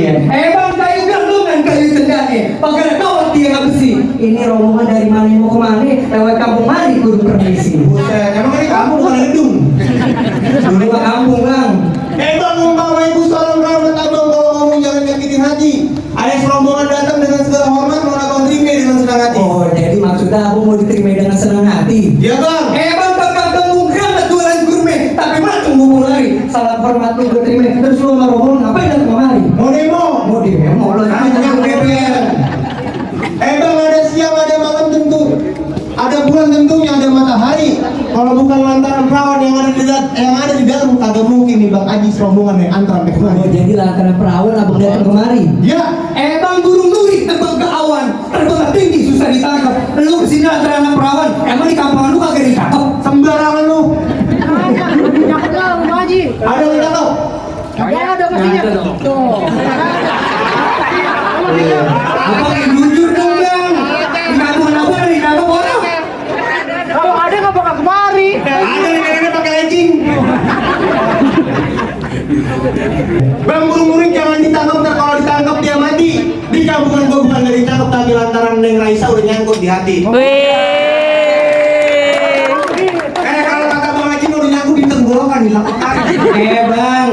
iya. Bang, kayu gandungan, kayu cendane. Pakai kawat tiang besi. Ini rombongan dari mana mau kemana? Lewat kampung mari kudu permisi. Buset, emang ini kampung bukan gedung. Dulu mah kampung bang. Bang, umpama ibu seorang rahmat abang kalau ngomong jangan nyakitin hati. Ada serombongan datang dengan segala hormat mau abang terima dengan senang hati. Oh, jadi maksudnya aku mau diterima dengan senang hati. Iya bang. Bang, kakak kamu granat jualan gurme, tapi macam mau lari. Salah hormat lu gue terima. Terus lu mau rombongan ngapain datang kemari? Mau demo. Mau demo lo Yang DPR. Bang, ada siang ada malam tentu. Ada bulan tentunya ada matahari. Kalau bukan lantaran perawan yang ada di dalam kagak mungkin nih Bang Aji serombongan yang antara Oh, kemari. jadi lantaran perawan abang datang kemari. Ya. Bang, burung duri terbang ke awan, terbang tinggi susah ditangkap. Lu kesini lantaran anak perawan, emang di kampungan lu kagak ditangkap? Sembarangan lu. Cakep lah, Bang Haji. Ada yang cakep. Kagak ada pastinya. Tuh. Abang yang jujur dong bang. Di kampungan aku ada ditangkap orang. Kalau ada nggak bakal kemari. Ada yang nenek pakai legging. Bang, burung-burung jangan ditangkap, ntar kalau ditangkap dia mati. Di kampungan gua bukan gak ditangkap, tapi lantaran Neng Raisa udah nyangkut di hati. Kalau kata Bang Haji udah nyangkut di tenggorokan di lakukan. Bang,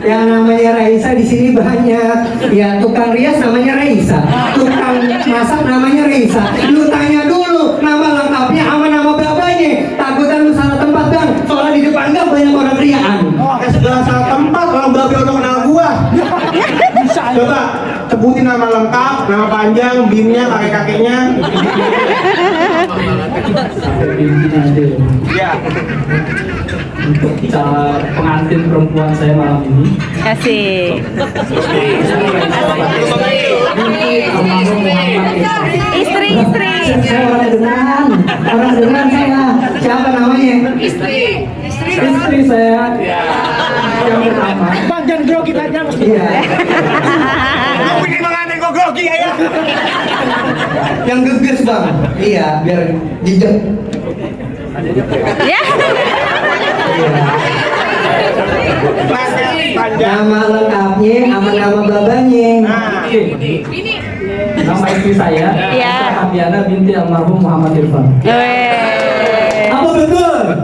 yang namanya Raisa di sini banyak. Ya tukang rias namanya Raisa, tukang masak namanya Raisa. Lu tanya dulu nama lengkapnya sama nama babanya. Takutan lu salah tempat bang. Soalnya di depan gang banyak orang riaan. Segala salah tempat, orang babi udah kenal gua. Coba sebutin nama lengkap, nama panjang, BIM-nya, kakek-kakeknya. Ya. Untuk pengantin perempuan saya malam ini. Kasih. Istri. Saya orang dengan saya. Siapa namanya? Istri saya yang pertama. Bang, jangan grogi aja mas. Iya. Mau bikin pengantin gua grogi ya? Yang geges bang. Iya, biar jejak. Ya. Nama lengkapnya sama nama babanya. Nama istri saya, Iya. Hadiana binti almarhum Muhammad Irfan. Apa betul?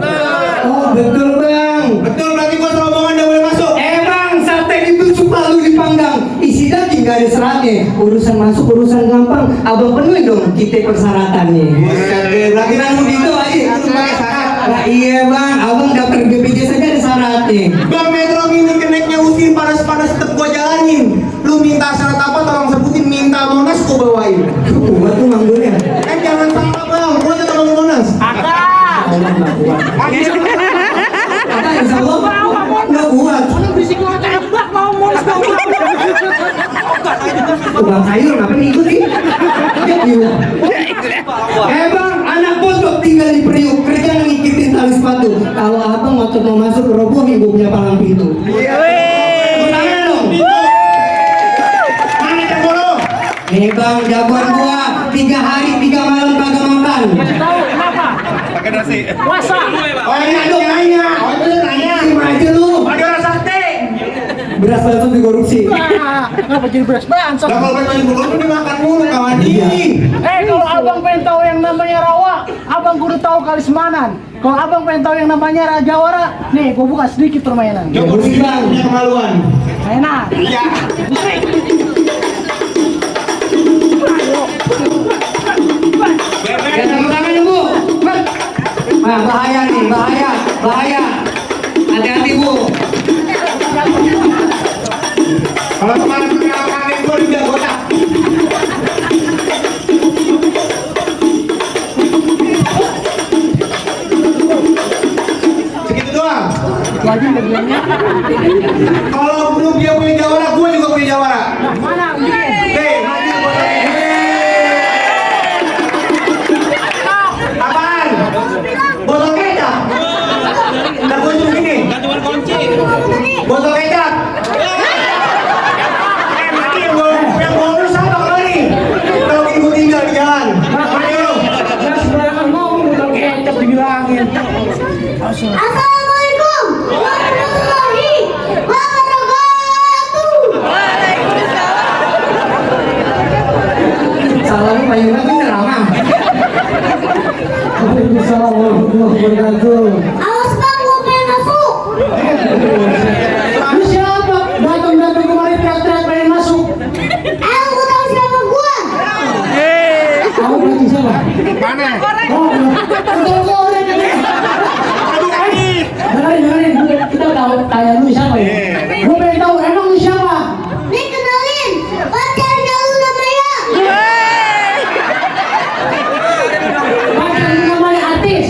Oh betul bang. Betul, berarti gua serombongan udah boleh masuk. Bang, sate ditusuk lalu dipanggang. Isi daging gak ada seratnya. Urusan masuk urusan gampang. Abang penuhi dong kita persyaratannya. Buset deh, berarti Kira lu gitu aja. Lu pakai syarat. Nah, iya bang, abang daftar BPJS saja ada syaratnya. Bang, Metro Mini keneknya usir panas-panas tetep gua jalanin. Lu minta syarat apa tolong sebutin, minta Monas gua bawain. Gua tuh manggulnya. Jangan salah bang, gua tetep mau Monas. Kata insya Allah nggak kuat. Bisik lo tembak mau mulus mau. Tukang sayur ngapain ikut sih? Ya gila. Bang, anak pondok tinggal di Priuk, kerja ngikitin tali sepatu. Kalau abang waktu mau masuk roboh ibu punya palang pintu. Tangan dong. Mana jagoan? Nih bang, jagoan gua 3 hari 3 malam kagak makan. Tahu kenapa? Pakai nasi. Puasa. Oh iya dong nanya. Oh itu nanya. Terima aja lu. Ada rasa sate. Beras bansos dikorupsi. Kenapa jadi beras bansos? Lah kalau pengen bubur dimakan mulu kawan. Iya. Kalau abang pengen tahu yang namanya rawa, abang kudu tahu Kalismanan. Kalau abang pengen tahu yang namanya Rajawara, nih gua buka sedikit permainan. Coba sih bang, punya kemaluan. Enak. Iya. Ya tepuk tangan ya bu. Nah, bahaya nih, bahaya. Hati-hati bu. Kalau kemarin perkenalkan gua udah gotak. Segitu doang. Lagi bagiannya. Kalau belum dia punya jawara, gua juga punya jawara. Mana? Maju botolnya. Apaan? Botol kecap. Ntar gua suruh gini. Botol kecap. Mati yang bonus apa kali? Kalau ibu tinggal di jalan. Ayo. Jangan sembarangan ngomong udah kecap dibilangin. Assalamualaikum warahmatullahi wabarakatuh. Dengerin, kita tahu tanya lu siapa ya? Gue pengen tahu emang lu siapa? Nih kenalin, pacarnya lu namanya. Pacar lu namanya artis.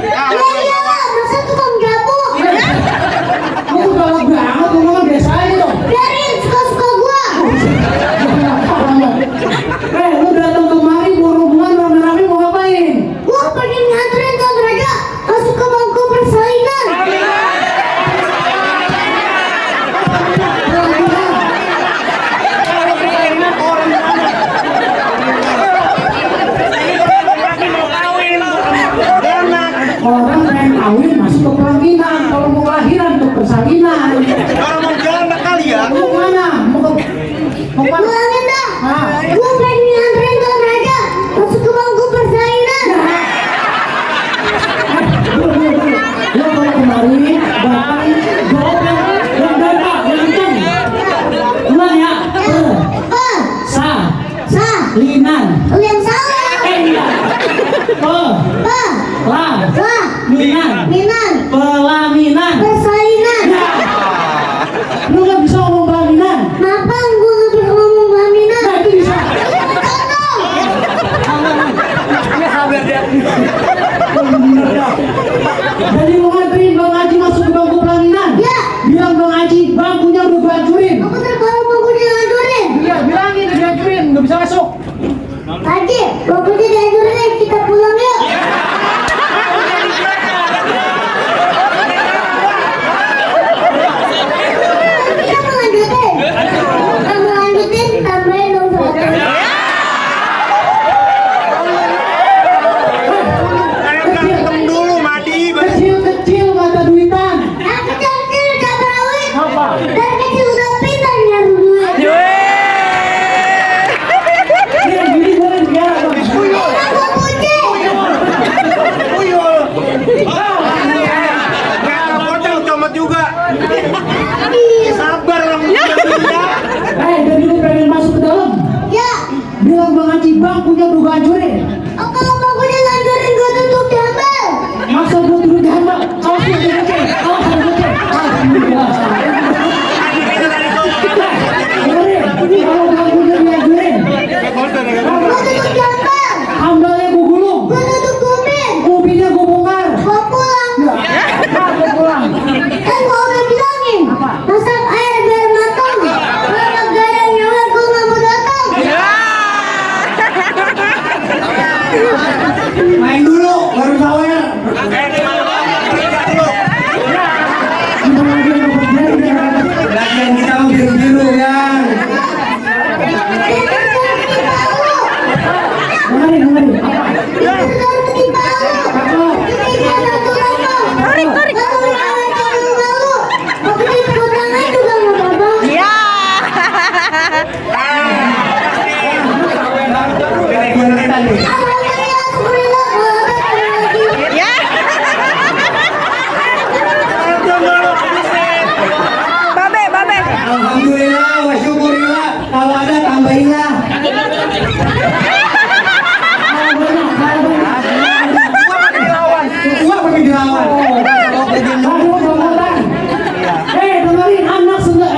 Iya, masa tukang gabung. Lu galak banget, lu ngomong biasa aja dong. Biarin suka-suka gua. Lu datang kemari mau hubungan rame-rame mau ngapain? Gua pengen nganterin Kak Raja masuk ke bangku persaingan. Orang pengen kawin masuk ke pelaminan, kalau mau kelahiran ke persalinan. Kalau mau jalan kali ya. Mau kemana? Mau kemana? Pulangin dah. Ah. Gua pengen nganterin Kak Raja masuk ke bangku persaingan. Lo kalau kemari, bapak jawab yang kencang. Ulang ya. Sa, Linan. lu yang salah. Iya. La. Linan. Minan, Pelaminan. persaingan. Lu gak bisa ngomong pelaminan. Mapan gua nggak bisa ngomong Minan. Nah itu bisa. Jadi mau nganterin Bang Haji masuk ke bangku pelaminan. Ya. Bilang Bang Haji bangkunya udah gue hancurin. Aku terbaru bangku dihancurin. Iya bilangin udah dihancurin, gak bisa masuk. Haji, bangkunya dihancurin, kita pulang yuk. Kita mau lanjutin, tambahin dong 100. Kecil-kecil mata duitan. Aku kecil gak berawit. Apa? Dari kecil udah pintar nyari duit. Ini yang gini gue yang biara Bang. Aku kucing. Jadi lu pengen masuk ke dalam. Ya, Bilang Bang Haji bangkunya udah gue hancurin. kalau bangkunya lanjutin gue tutup diambil. Masa gue turun di hamba? Awas lu di goceng. Awas lu di goceng. Alhamdulillah. Dengerin, kalau bangkunya dihancurin, Gue tutup diambil. hambalnya gue gulung, Gue tutup kuping. mobilnya gue bongkar. Gue pulang. Gue pulang. Kan gue udah bilangin. Masak air biar matang. Kalau gak ada nyawa gue gak mau datang. Main dulu, baru sawer. Lagian kita mau biru-biru kan. Dengerin. Ya. Kita nih. Ya. Babe. Alhamdulillah, wa syukurillah. Kalau ada tambahinlah. Gua pakai dilawan. Dengerin anak sudah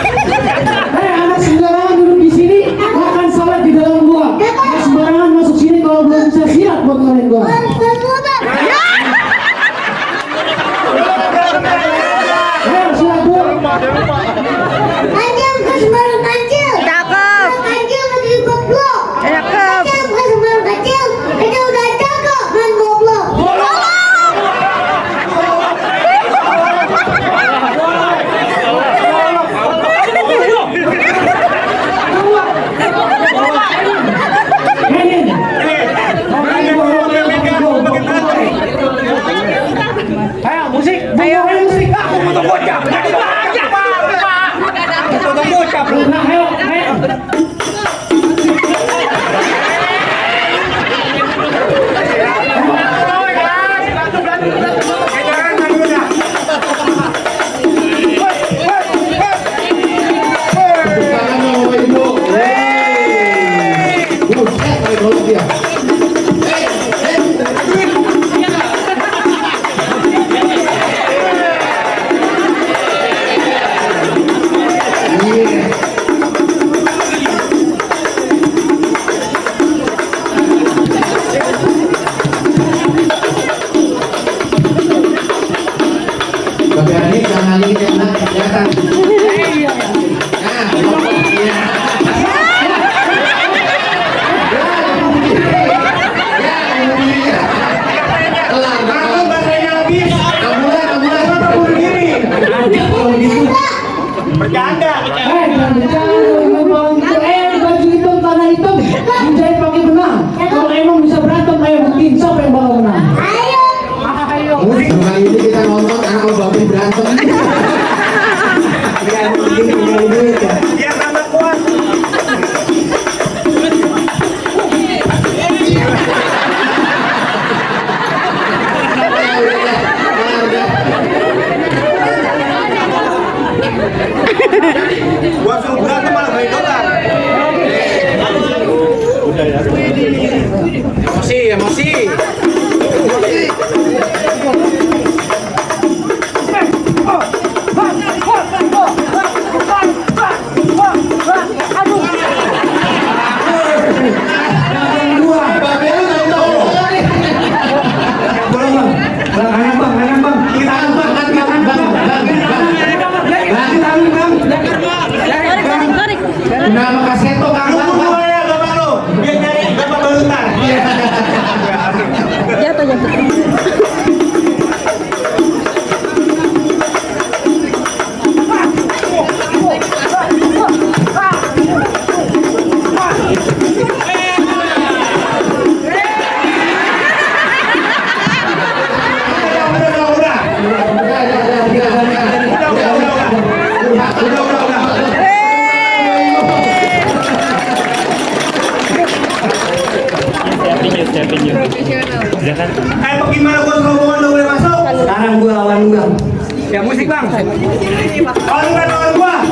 anak sembarangan duduk di sini makan salat di dalam gua. Anak sembarangan masuk sini kalau belum bisa siap buat ngelain gua. Siap Bu. Anjing bukan sembarang kecil. Cakep. Kecil masih goblok. Cakep. Kecil bukan sembarang kecil. Kecil udah cakep main goblok. Ini. berantem. Ya begini punya duit ya. Biar tambah kuat. Gua suruh berantem malah balik dolar. Emosi. Nama kaseto kan? Lu ya bapak lu. Biar nyari bapak baru ntar. Gimana gua rombongan udah boleh masuk? Sekarang gua lawan gua. Ya musik bang. Lawan gua.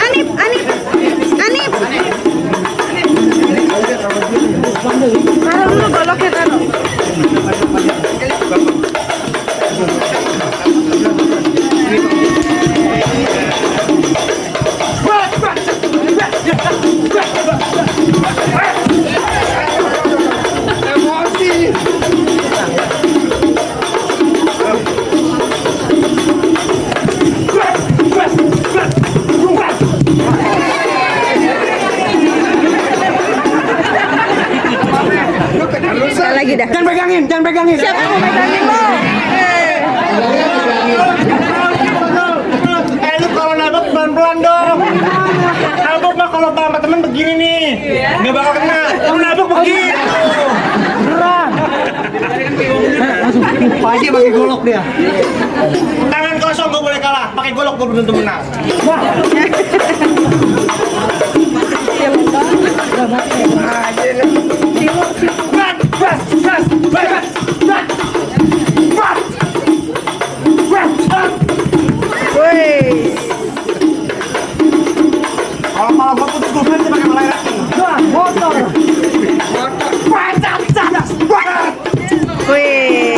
Anip. Taruh dulu goloknya taruh. Lagi dah. Jangan pegangin. Siapa mau megangin lo? Lu kalau nabok pelan-pelan dong. Nabok mah kalau sama temen begini nih. Nggak bakal kena. Lu nabok begitu. Pak Haji pakai golok dia. Tangan kosong gua boleh kalah. Pakai golok gua belum tentu menang. Kalau gua putus gua berhenti pakai mulai lagi. Motor. Wih.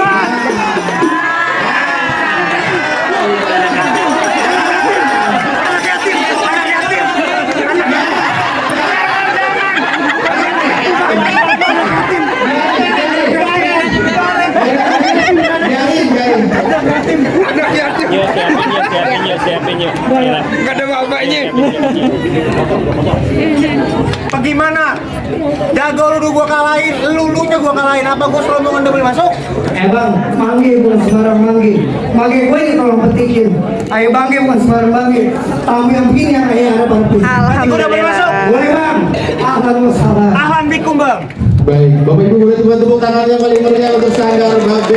Bagaimana? Jago lu gua kalahin, lulunya gua kalahin. Apa gua serombongan udah boleh masuk? Bang, manggi bukan sembarang manggi. Manggi gue ini tolong petikin. Ayo banggi bukan sembarang banggi. Tamu yang begini yang kayak ada bang. Gua udah boleh masuk. Boleh bang. Alhamdulillah. Ahlan bikum bang. Baik, Bapak Ibu boleh tepuk tangan yang paling meriah untuk Sanggar Babel.